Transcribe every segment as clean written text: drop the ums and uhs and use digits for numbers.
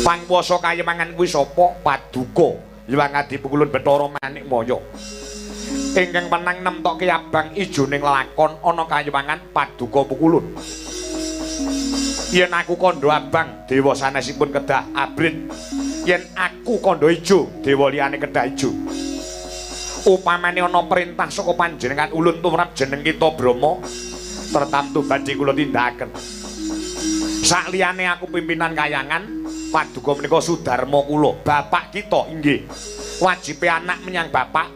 Pangwasa kayemangan kuwi sapa? Paduka Hyang Adi Pukulun Bathara Manikmaya. Ingkang menang nemtokke abang ijo ning lelakon ana kayemangan Paduka Pukulun. Yen aku kandha abang, dewa sanesipun kedah abrit. Yen aku kandha ijo, dewa liyane kedah ijo. Upamane ana perintah saka panjenengan ulun tumrap jeneng kita Brahma, tertamtu badhe kula tindakaken. Sakliyane aku pimpinan kayangan, paduka menika Sudarma kula, bapak kita inggih. Wajibe anak menyang bapak,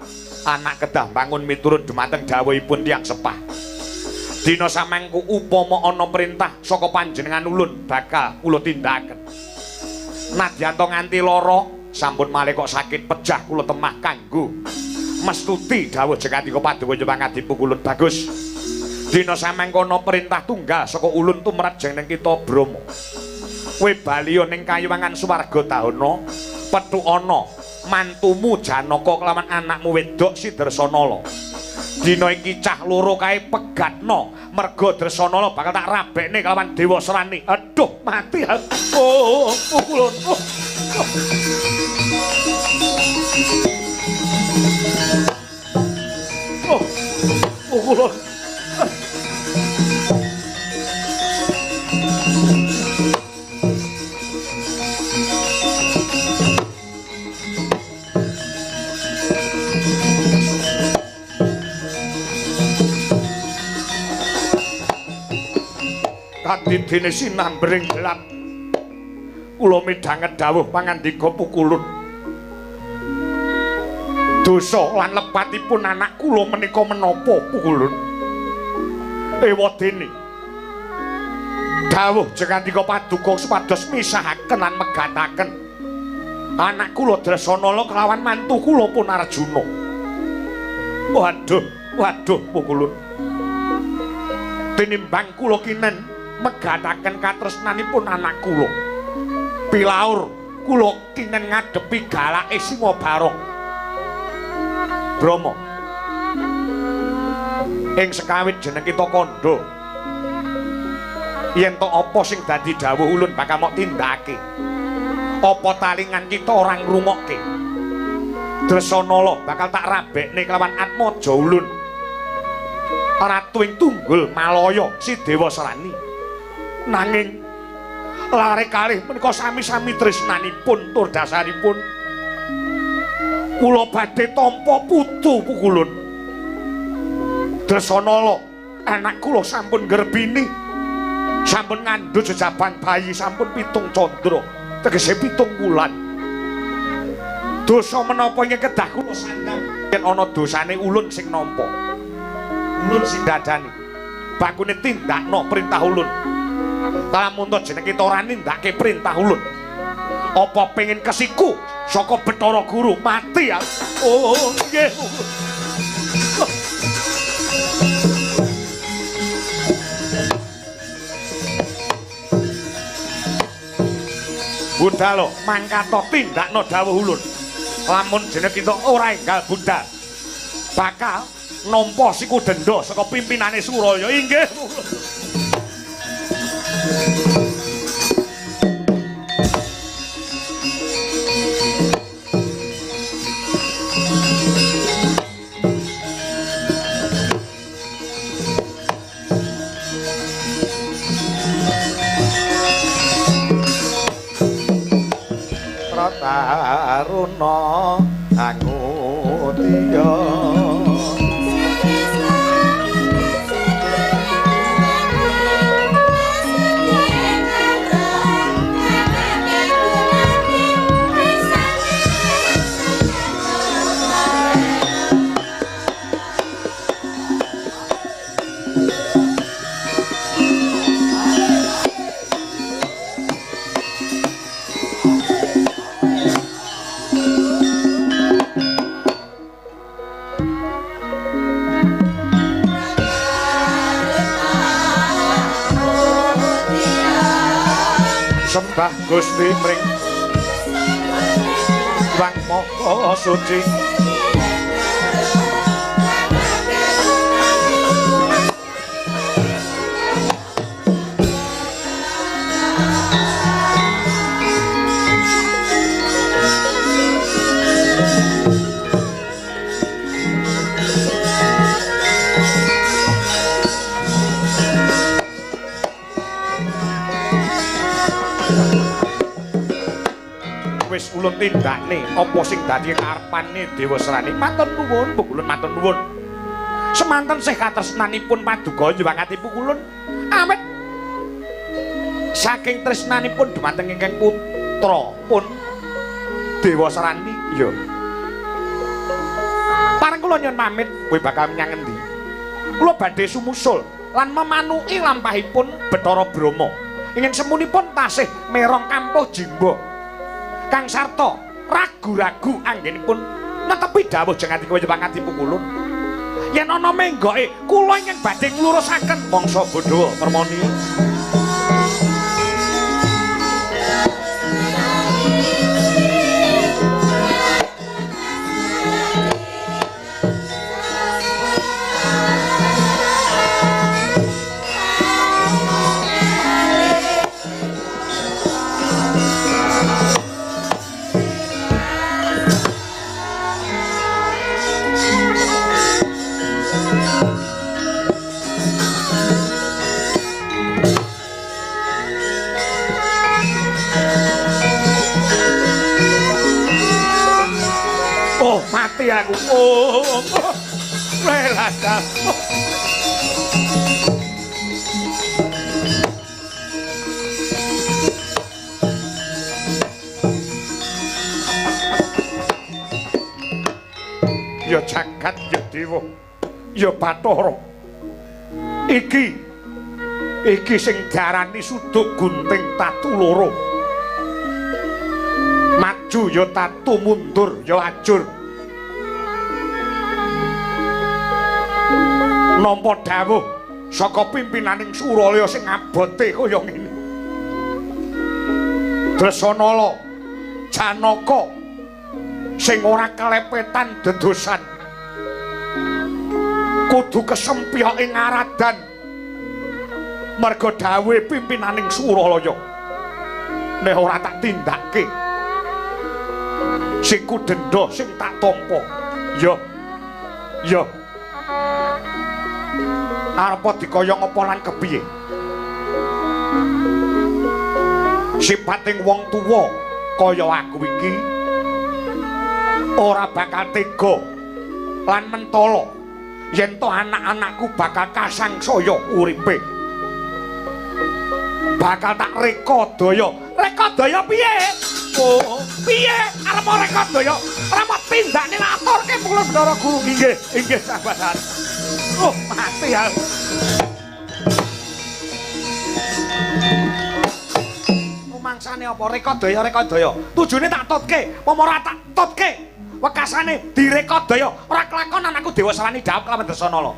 anak kedah bangun miturut dumateng dawuhipun tiyang sepah. Dina samangku upama ana perintah saka panjenengan ulun bakal kula tindakaken. Nadyan nganti lara, sampun malih kok sakit pejah kula temah kanggo mestuti dawuh jekatika paduka Hyang Adi Pukulun. Bagus. Dina samangku ana perintah tunggal saka ulun tumrap jeneng kita Brahma. Kowe baliya ning kayuwangan swarga dahana, petukana mantumu Janaka kelawan anakmu wedok si Dresanala. Dina iki cah loro kae pegatno, merga Dresanala bakal tak rabekne kelawan Dewa Srani. Aduh, mati aku. Oh, Pukulun. Oh, Pukulun. Kadidene sinambring gelap kula midhanget dawuh pangandika Pukulun. Dosa lan lepatipun anak kula menika menapa Pukulun? Ewadene dawuh jengandika paduka supados misahaken lan megataken anak kula Dresanala kelawan mantu kula pun Arjuna. Waduh, waduh Pukulun. Tinimbang kula kinen megataken katresnanipun anak kula. Pilaur kula kinen ngadepi galake Singabarong. Brahma. Ing sekawit jeneng kita kandha. Yen to apa sing dadi dawuh ulun bakal mok tindakake. Apa talingan kita ora ngrungokke. Dresanala bakal tak rabekne kelawan Atmaja ulun. Ratu ing Tunggul Malaya si Dewa Srani. Nanging lare kalih menika sami-sami tresnanipun tur dasaripun kula badhe tampa putu Pukulun. Dresanala anak kula sampun ngrebini, sampun ngandhut jejaban bayi sampun 7 candra, tegese 7 wulan. Dosa menapa ingkang kedah kula sandhang yen ana dosane ulun sing nampa. Ulun sing dadani. Bakune tindakno perintah ulun. Lamun to jeneng kita ora nindakake perintah ulun. Apa pengin kesiku saka Bathara Guru mati ya? Oh, nggih. Budal mangkata tindakno dawuh ulun. Lamun jeneng kita ora enggal budal, bakal nampa siku denda saka pimpinane Suralaya. Inggih. Taruna angutiya sembah Gusti mring Wang Maha Suci. Wis ulun tindakne apa sing dadi karepane Dewasrani. Matur nuwun, Pukulun, matur nuwun. Semanten sih katresnanipun paduka nyuwangati Pukulun awit saking tresnanipun dumateng ingkang putra pun Dewasrani. Ya. Pareng kula nyuwun pamit, kowe bakal menyang endi? Kula badhe sumusul lan memanuki lampahipun Bathara Brahma. Ingin semunipun tasih merong kampuh jimba. Kang sarta ragu-ragu anggenipun netepi dawuh jengatika pangati Pukulun. Yen ana menggoke kula ingkang badhe nglurusaken mangsa bodho permoni. Mati aku. Oh, welas. Ya jagat ya dewa, ya Bathara. Iki iki sing diarani suduk gunting tatu loro. Maju ya tatu, mundur ya ajur. Nampa dawuh saka pimpinaning Suralaya sing abote kaya ngene. Dresanala Janaka sing ora kelepetan dedosan kudu kesempyok ing aradan merga dawuhe pimpinaning Suralaya. Nek ora tak tindake siku denda sing tak tampa. Ya. Ya. Arep dikaya ngapa lan kepiye? Sipating wong tuwa kaya aku iki ora bakal tega lan mentala yen to anak-anakku bakal kasangsaya uripe. Bakal tak rekodaya. Rekodaya piye? Oh, piye? Arep rekodaya? Ora mau tindakne aturke Pukulun Bathara Guru. Inggih, inggih sahabat. Oh, mati aku. Rumangsane apa rekodaya rekodaya? Tujune tak tutke, apa ora tak tutke? Wekasane direkodaya, ora kelakon anakku Dewasrani jawab kelawan Dresanala.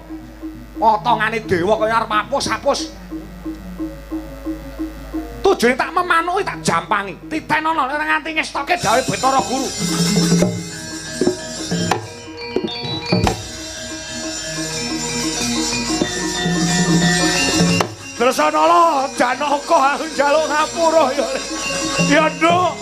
Potongane dewa kaya arep apus-apus. Tujune tak memanuki tak jampangi. Titenono nek nganti ngestoke dawuhe Bathara Guru. Dresanala Janaka aku njaluk ngapura ya. Ya nduk.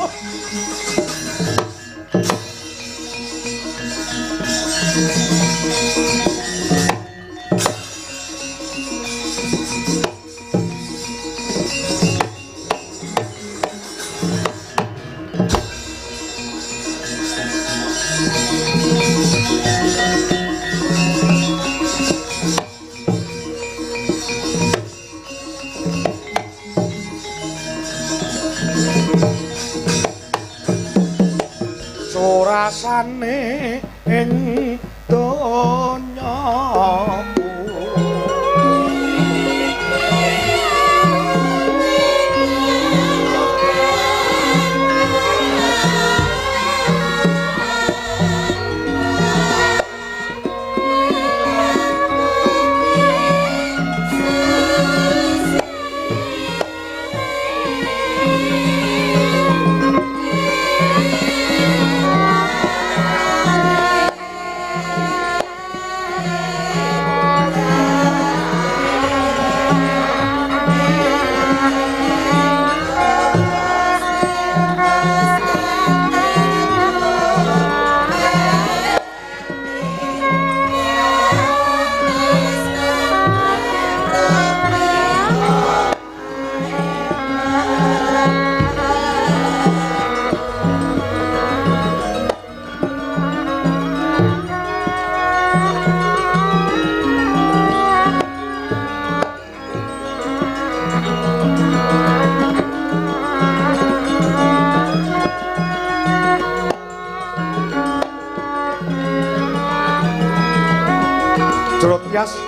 Surasane ing donyaku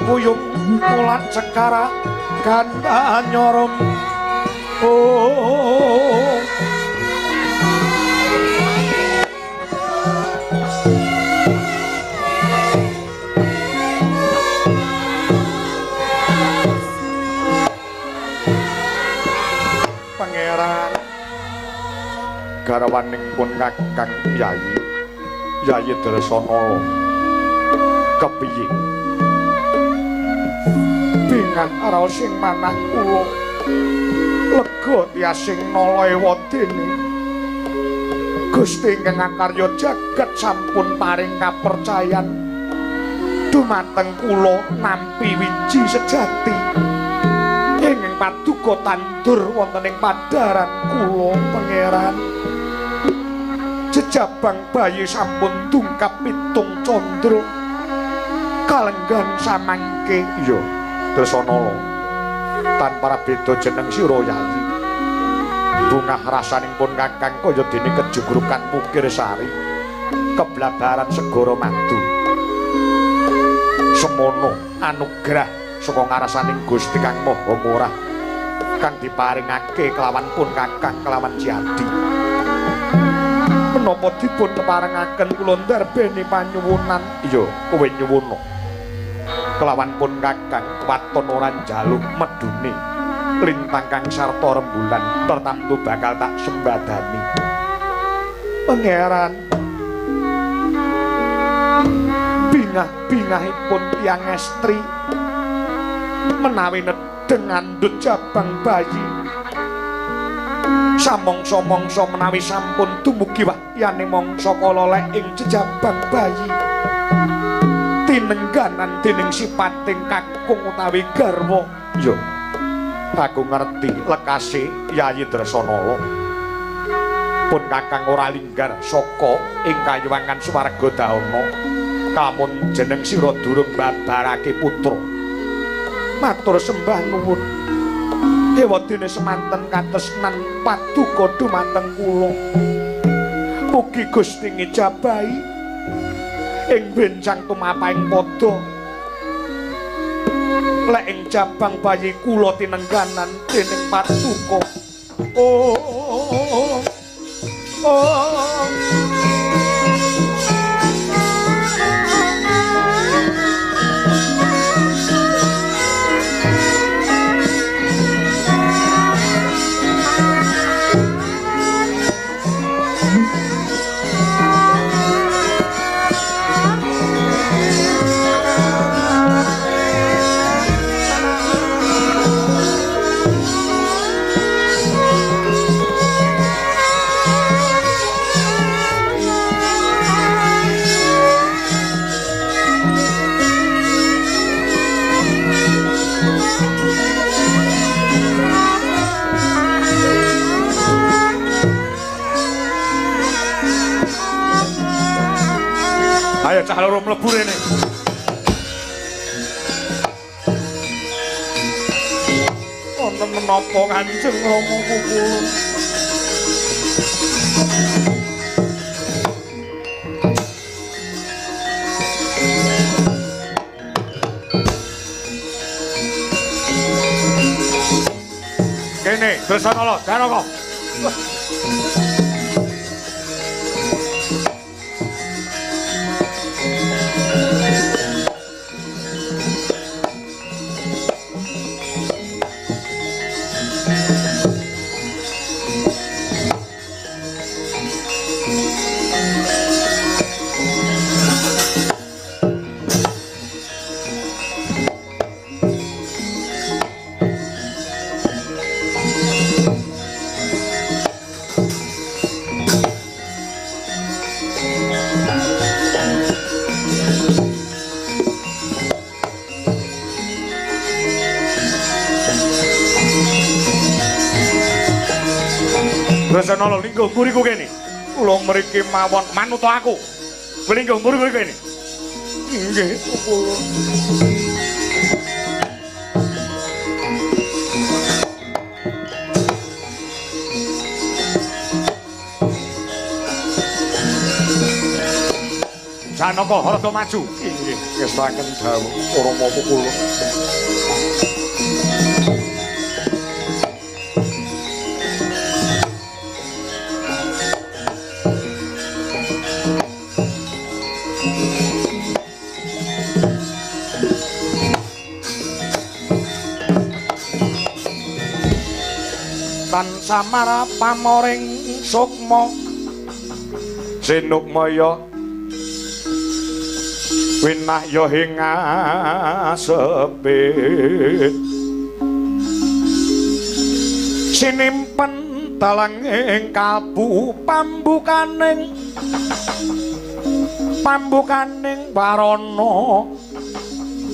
Puyung mulat cekara ganda nyorom oh Pangeran garwaning pun Kakang Yayi Yayi Dresanala kepiye bingah raos ing manah kula lega tiasing nala ewadene Gusti ingkang akarya jagat sampun paring kapercayan dumateng kula nampi wiji sejati ingkang paduka tandur wonten ing padaran kula Pangeran. Jejabang bayi sampun tungkap pitung candra kalenggan samangke. Iya Dresanala tanpa beda jeneng sira Yayi bungah rasaning pun Kakang kaya dene kejugrukan Mukir Sari keblabaran segara madu semono anugrah saka ngarasaning Gusti Kang Maha Murah kang diparingake kelawan pun Kakang kelawan Ciadi menapa dipun keparengaken kula ndarbeni panyuwunan. Iya kowe nyuwuna kelawan pun Kakang waton ora njaluk medune lintang kang sarta rembulan tertamtu bakal tak sembadani. Pangeran bingah-bingahipun tiyang estri menawi nedheng ngandhut jabang bayi samongso-mongso menawi sampun dumugi wahyane mangsa kala lek ing jejabang bayi tinengganan dening sipating kakung utawi garwa. Iya aku ngerti lekase Yayi Dresanala pun Kakang ora linggar saka ing kayuwangan swarga daana kamun jeneng sira durung babarake putra. Matur sembah nuwun ewadene semanten katresnan paduka dumateng kula. Mugi Gusti ngijabahi ing benjang tumapahing padha lek ing jabang bayi kula tinengganan dening paduka. Oh, oh, oh. Wonten menapa Kanjeng Rama Pukulun? Kene, Dresanala, Janaka. Dresanala lingguh mburiku kene. Kula mriki mawon manut aku. Lingguh mburiku kene. Nggih, kula. Janaka rada maju. Nggih, ngestaken dawuh Rama Pukulun. Tan samara pamoring sukma sinukmaya winahya ing asepit sinimpen dalanging kalbu pambukaning pambukaning warana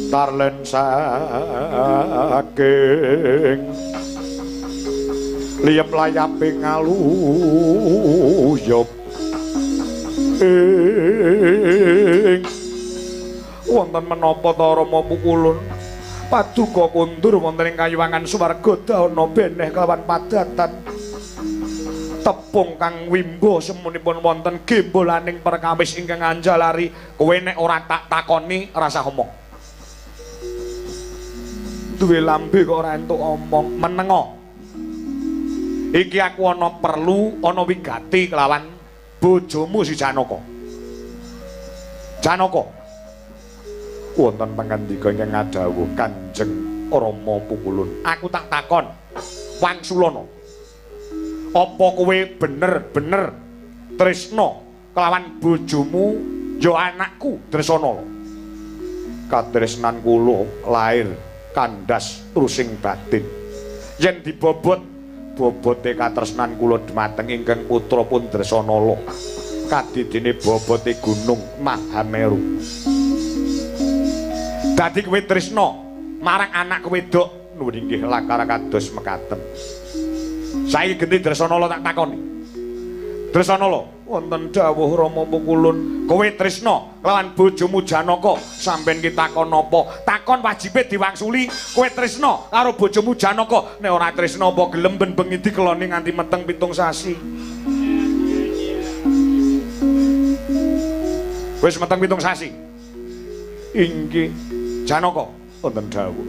tarlen saking liyep layape ngaluyup ing wonten menapa ta Rama Pukulun? Paduka kundur wonten ing kayuwangan swarga dana beneh kelawan padatan tepung kang wimbo semunipun wonten gembolaning perkawis ingkang anjalari. Kowe nek ora tak takoni rasah omong. Duwe lambe kok ora entuk omong, menengo. Iki aku ana perlu ana wigati kelawan bojomu si Janaka. Janaka. Wonten pangandika ingkang ngadhawuh Kanjeng Rama Pukulun. Aku tak takon Wangsulana. Apa kowe bener-bener tresna kelawan bojomu ya anakku Dresanala? Katresnan kula lair kandas trusing batin. Yen dibobot bobote katresnan kula dhumateng ingkang putra pun Dresanala kadidene bobote gunung Mahameru. Dadi kowe tresna marang anak wedok nuwun inggih lakara kados mekaten. Saiki genti Dresanala tak takoni. Dresanala, wonten dawuh Rama Pukulun, kowe tresna lawan bojomu Janaka, sampeyan ki takon napa? Takon wajibe diwangsuli, kowe tresna karo bojomu Janaka. Nek ora tresna apa gelem ben bengi dikeloni nganti meteng 7 sasi. Wis meteng 7 sasi. Inggih Janaka, wonten dawuh.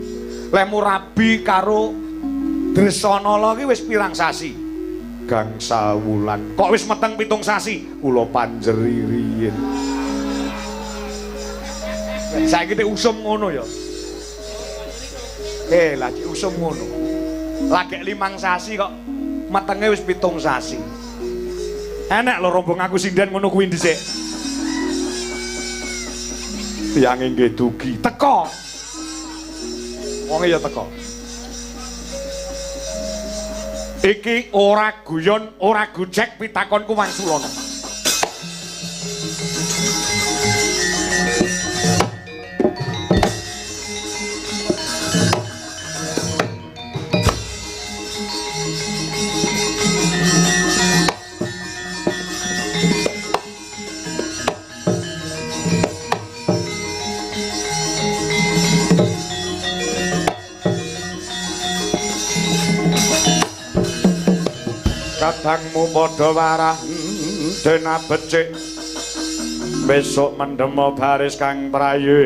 Lehmu rabi karo Dresanala ki wis pirang sasi? Gangsal wulan. Kok wis meteng 7 sasi? Kula panjeri riyin. Saiki nek usum ngono ya. Lagi usum ngono. Lagi 5 sasi kok metenge wis 7 sasi. Enek lho rombong aku sinden ngono kuwi dhisik. Tiyange nggih dugi teko. Wonge ya teko. Iki ora guyon, ora gojek pitakonku Wangsulana. Kadangmu padha warah dena becik besok mendemo baris kang prayitna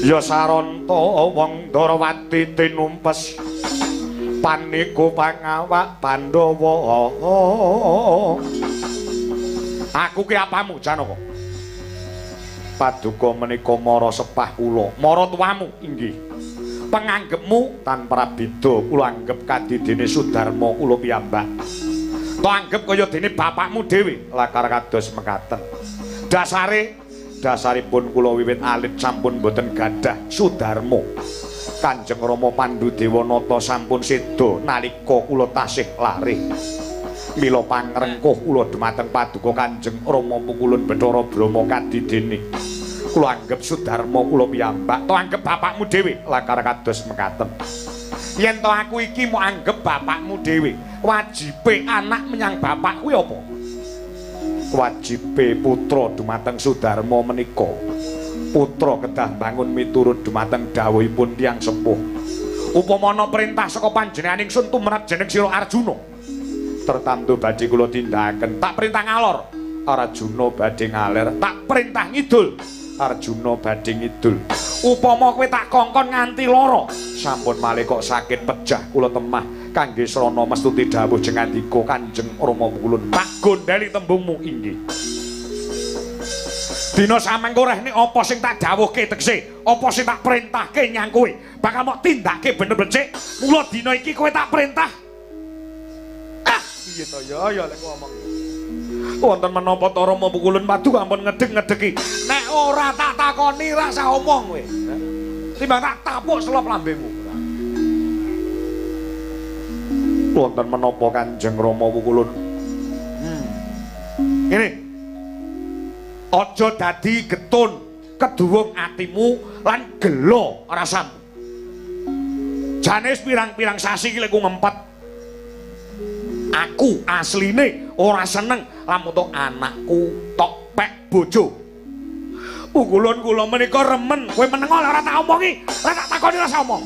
ya saranta wong Ndarawati tinumpes paniku pangawak Pandhawa. Aku ki apamu Janaka? Paduka menika mara sepah kula, mara tuamu inggih. Penganggepmu tanpa beda kula anggep kadidene Sudarma kula piyambak. To anggep kaya dene bapakmu dhewe lakar kados mekaten. Dasare dasaripun kula wiwit alit sampun boten gadah Sudarma. Kanjeng Rama Pandhu Dewanata sampun seda nalika kula tasih lare. Mila pangrengkuh kula dumateng paduka Kanjeng Rama Pukulun Bathara Brahma kadidene. Kula anggep Sudarma kula piyambak, to anggep bapakmu dhewe lakar kados mekaten. Yen to aku iki mau anggep bapakmu dhewe, wajibe anak menyang bapak kuwi apa? Wajibe putra dumateng Sudarma menika. Putra kedah bangun miturut dumateng dawuhipun tiyang sepuh. Upama ana perintah saka panjenengan ingsun tumrap jeneng sira Arjuna, tertantu badhe kula tindakaken. Tak perintah ngalor, Arjuna badhe ngaler. Tak perintah ngidul, Arjuna badhe ngidul. Upama kowe tak kongkon nganti lara, sampun malih kok sakit pejah kula temah kangge srana mestuti dawuh jengandika Kanjeng Rama Pukulun. Tak gondeli tembungmu inggih. Dina samangko rehne apa sing tak dawuhke tegese, apa sing tak perintahke nyang kowe, bakal mok tindake bener becik. Mula dina iki kowe tak perintah. Ah, piye to ya ya lek ngomong. Wonten menapa to Rama Pukulun paduka ampun ngedeg-ngedegi. Nek ora tak takoni rasa omong kowe. Timbang tak tapuk selop lambemu. Wonten menapa Kanjeng Rama Pukulun? Ngene. Aja dadi getun keduwung atimu lan gelo rasamu. Jane pirang-pirang sasi iki lek ngempet. Aku asline ora seneng lamun tok anakku tok pek bojo. Pukulun kula menika remen, kowe meneng ora tak omongi, ora tak takoni rasa omong.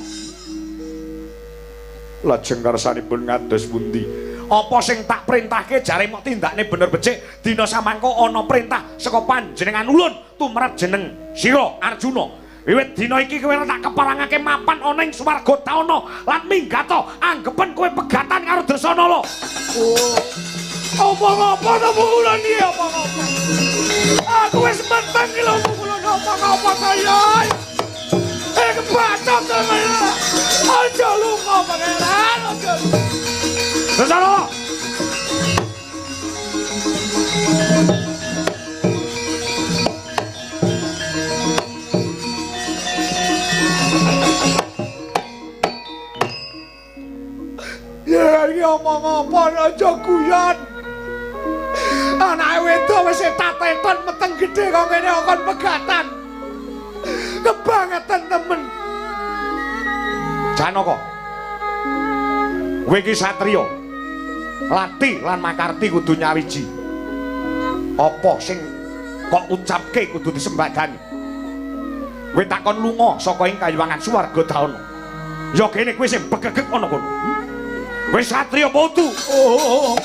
Lajeng kersanipun ngados pundi? Apa sing tak perintahke jare mok tindakne bener becik? Dina samangka ana perintah saka panjenengan ulun tumrap jeneng sira Arjuna. Wiwit dina iki kowe tak keparangake mapan ana ing swarga taana lan minggato anggepen kowe pegatan karo Dresanala. Oh. Omong apa to Pukulun iki omong apa? Aku wis meteng iki lho Pukulun omong apa to ya? Kebacot to. Aja lunga pangeran, aja. Dresanala. Ya iki omong apa aja guyon. Anake wedok wis etateton meteng gedhe kok ngene kon pegatan. Kebangetan temen. Janaka. Kowe iki satriya. Lati lan makarti kudu nyawiji. Apa sing kok ucapke kudu disembadani. Kowe takon lunga saka ing kayuwangan swarga daono. Ya kene kowe sing begegeg ana kono. Kowe satriya apa udu? Oh.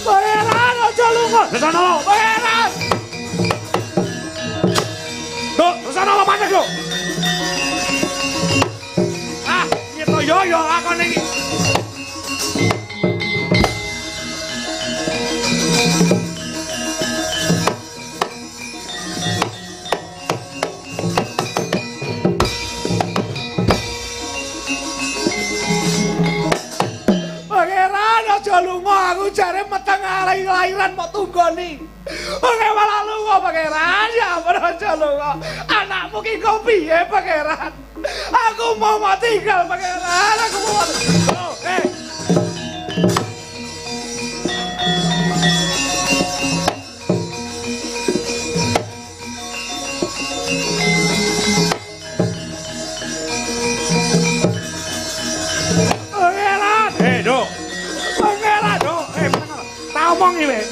Pangeran aja lunga. Dresanala, pangeran. Nduk, Dresanala maneh lho. Ah, piye to yo yo lakone iki. Pangeran aja lunga, aku jare meteng lairan mok tunggoni. Oke malah lunga pangeran, ya ampun aja lunga. Anakmu ki kok piye pangeran? Aku mau tinggal pangeran, aku mau. Oh, eh. Pangeran, eh, Dok. Pangeran, Dok. Eh, pangeran. Tak omong iki, weh.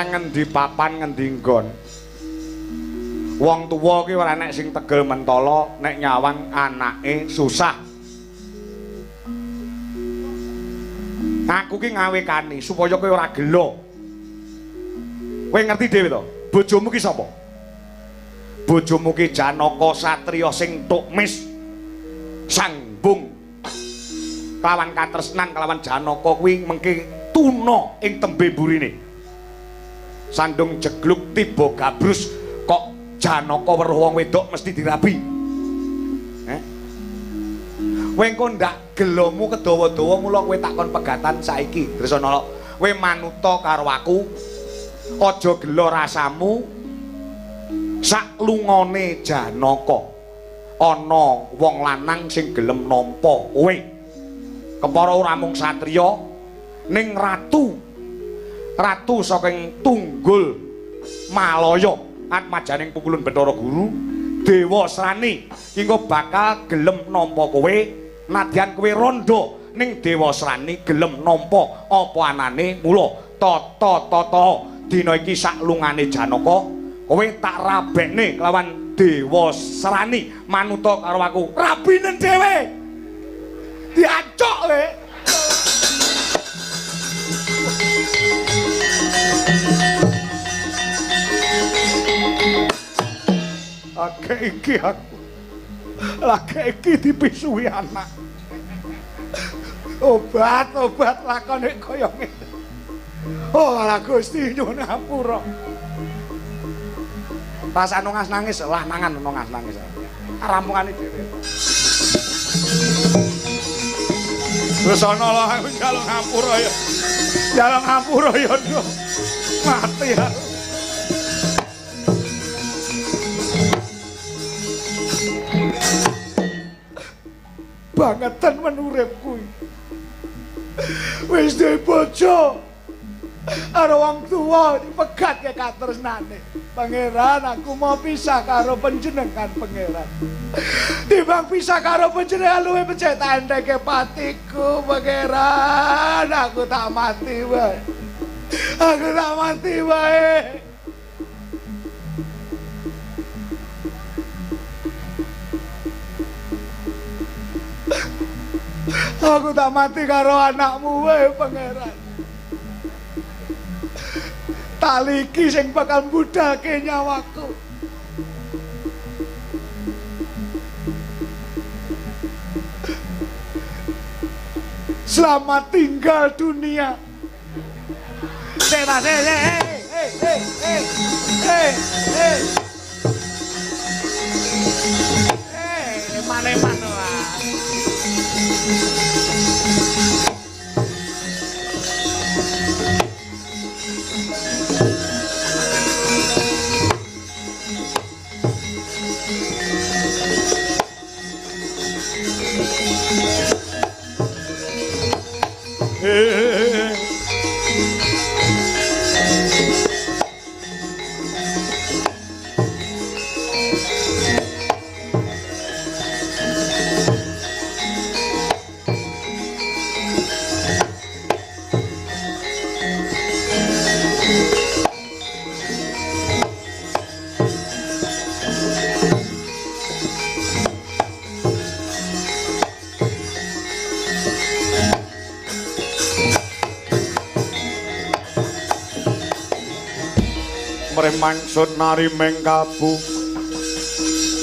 Nang ngendi papan ngendi nggon. Wong tuwa ki ora enek sing tegel mentala nek nyawang anake susah. Aku ki ngawekani supaya kowe ora gelo. Kowe ngerti dhewe to, bojomu ki sapa? Bojomu ki Janaka satriya sing tukmis sambung kelawan katresnan kelawan Janaka kuwi mengke tuna ing tembe mburine. Sandung jegluk tiba gabrus kok Janaka weruh wong wedok mesti dirabi. Kowe engko ndak gelomu kedawa-dawa mula kowe takon pegatan saiki. Dresana kowe manuta karo aku. Aja gelo rasamu. Sak lungane Janaka ana wong lanang sing gelem nampa kowe. Kepara ora mung satriya ning ratu. Ratu saking Tunggul Malaya, atmajaning Pukulun Bathara Guru Dewa Srani engko bakal gelem nampa kowe nadyan kowe rondo ning Dewa Srani gelem nampa apa anane. Mula tata-tata dina iki sak lungane Janaka kowe tak rabekne kelawan Dewa Srani manuta karo aku. Rabinen dhewe diacok le. Lagi iki aku, lagi iki dipisuhi anak. Obat-obat lakone kaya ngene. Oh lah Gusti nyuwun ngapura. Rasane ngas nangis, lah mangan ngas nangis. Rampungane dhewe. Terus ana lho aku njaluk ngapura ya. Njaluk ngapura ya nduk. Mati aku. Bangetan men uripku. Wis duwe bojo karo wong tuwa dipegatke katresnane. Pangeran, aku mau pisah karo panjenengan pangeran. Timbang pisah karo panjenengan luwih becik tak endheke patiku pangeran. Aku tak mati wae. Aku tak mati wae. Aku tak mati karo anakmu wae pangeran. Tali iki sing bakal mbudalke nyawaku. Selamat tinggal dunia. Eman-eman wae. Mangsud nari mengkabu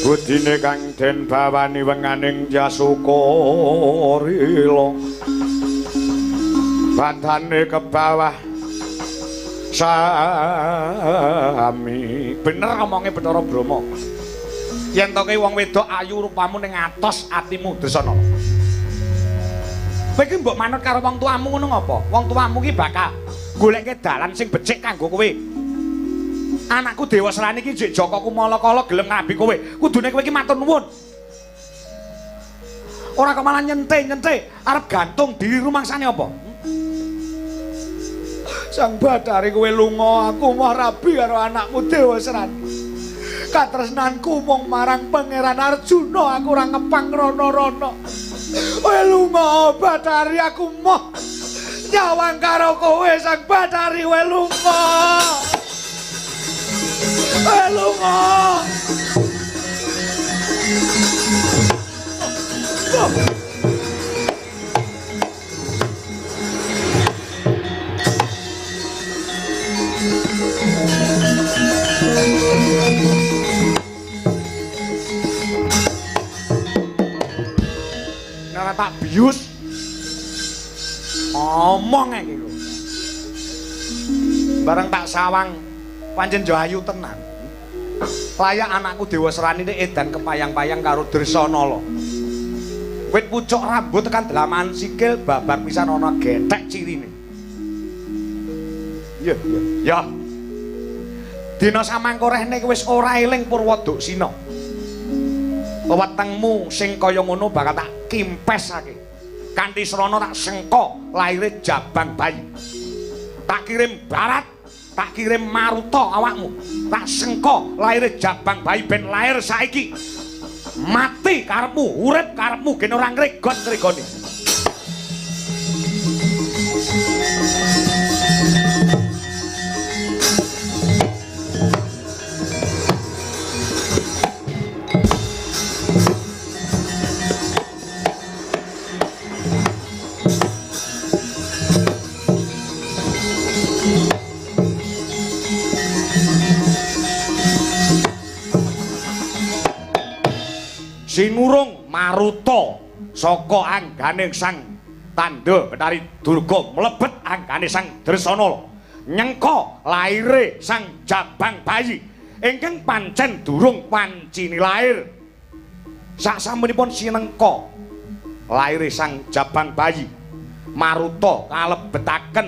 budine kang den bawani wenganing Jasuka rila badane ke bawah sami. Bener omonge Bathara Brahma yen to kowe wong wedok ayu rupamu ning atos atimu Dresana. Kowe iki mbok manut karo wong tuamu ngono ngapa? Wong tuamu ki bakal goleke dalan sing becik kanggo kowe. Anakku Dewa Srani iki jek Jaka Kumala-kala gelem ngabi kowe. Kudune kowe iki matur nuwun. Ora kok malah nyente-nyente arep gantung diri rumangsane apa? Sang Bathari kowe lunga, aku mau rabi karo anakmu Dewa Srani. Katresnanku mung marang Pangeran Arjuna, aku ora ngepang rono-rono. Kowe lunga Bathari, aku moh. Nyawang karo kowe Sang Bathari we lunga. We lunga. Ora tak bius. Omong iki lho. Bareng tak sawang pancen yo ayu tenan. Layak anakku Dewasrani nek edan kepayang-payang karo Dresanala. Wit pucuk rambut tekan delaman sikil babar pisan ana gethek cirine. Iya, iya. Ya. Dina samangkorehne wis ora eling Purwoduksina. Wetengmu sing kaya ngono bakal tak kimpesake. Kanthi srana tak sengka laire jabang bayi. Tak kirim barat, tak kirim maruta awakmu. Tak sengka laire jabang bayi ben lair saiki. Mati karepmu, urip karepmu gen ora ngregon-ngregoni. Sinurung maruta saka anggane Sang Tandha Bathari Durga mlebet anggane Sang Dresanala nyengka laire Sang Jabang Bayi ingkang pancen durung pancine lair. Saksampunipun sinengka laire Sang Jabang Bayi maruta kalebetaken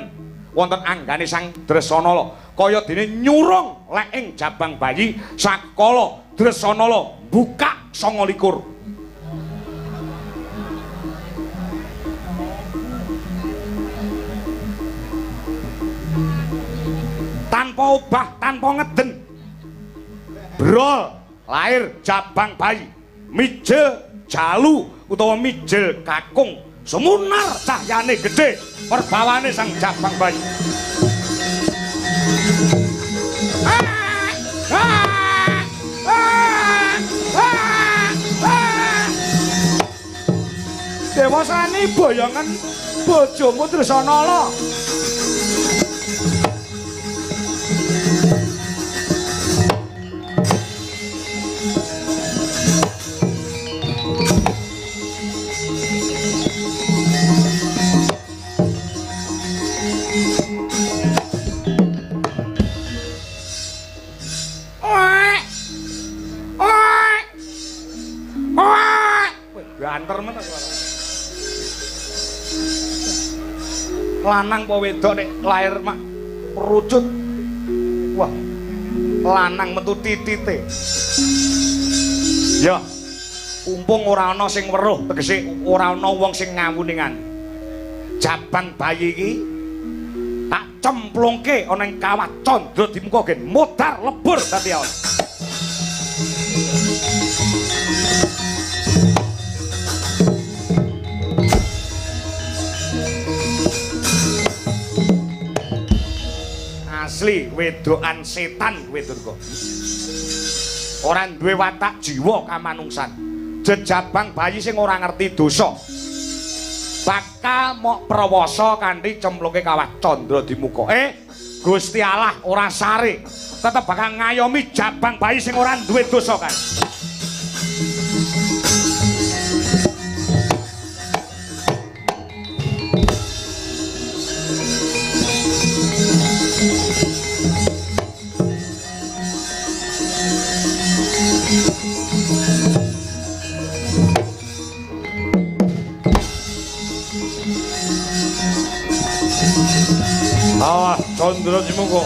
wonten anggane Sang Dresanala kaya dene nyurung lek ing Jabang Bayi sakala Dresanala buka 29. Tanpa obah, tanpa ngeden. Brol lahir Jabang Bayi, mijil jalu utawa mijil kakung, sumunar cahyane gedhe perbawane Sang Jabang Bayi. Dewasani boyongan bojomu Dresanala. Banter men suara. Lanang apa wedok nek lair mak perucut. Wah. Lanang metu titite. Ya. Umpung ora ana sing weruh, tegese ora ana wong sing ngawuningan. Jabang bayi iki tak cemplungke ana ing kawah Candra Dimuka gen modar lebur dadi awak. Asli wedokan setan kowe Durga. Ora duwe watak jiwa kamanungsan. Jejabang bayi sing ora ngerti dosa. Bakal mok prawasa kanthi cemplungke kawah Candra Dimuka. Gusti Allah ora sare, tetep bakal ngayomi jabang bayi sing ora duwe dosa kan. Ah, Candra Dimuka.